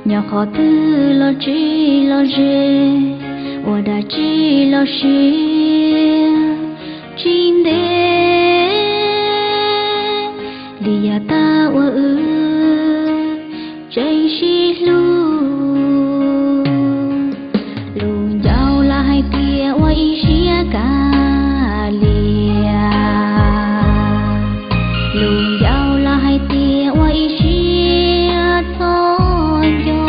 Nyob qhov twg los tsis los ze, ua dab tsi los siab tsis ntev li yav tag uas wb tseem sib hlub. Lus ncauj lawv hais tias ua ib siab kav liam, lus ncauj lawv hais tias ua ib siab txhob nco,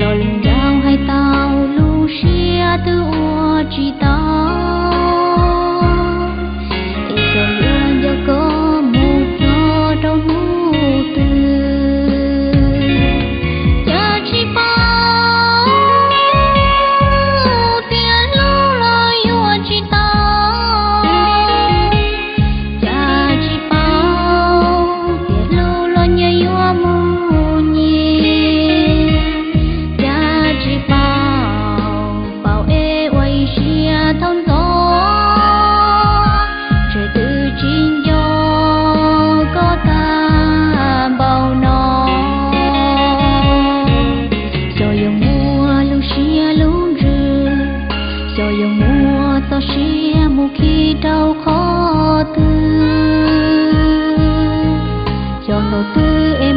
los lus ncauj hais tau lub siab twb ua tsis tau, es xyov yuav nco koj mus txog rau hnub twg. Cas tsis paub tias hlub los yuav tsis tau, cas tsis paub tias hlub los nyias yuav mus nyias, cas tsis paub, paub es ua ib siab thaum ntxov, ntshe twb tsis nco koj tag npaum no. Xyov yuav muaj lub siab lub ntsws, xyov yuav muaj txoj sia mus khi rau qhov twg, xyov thaum twg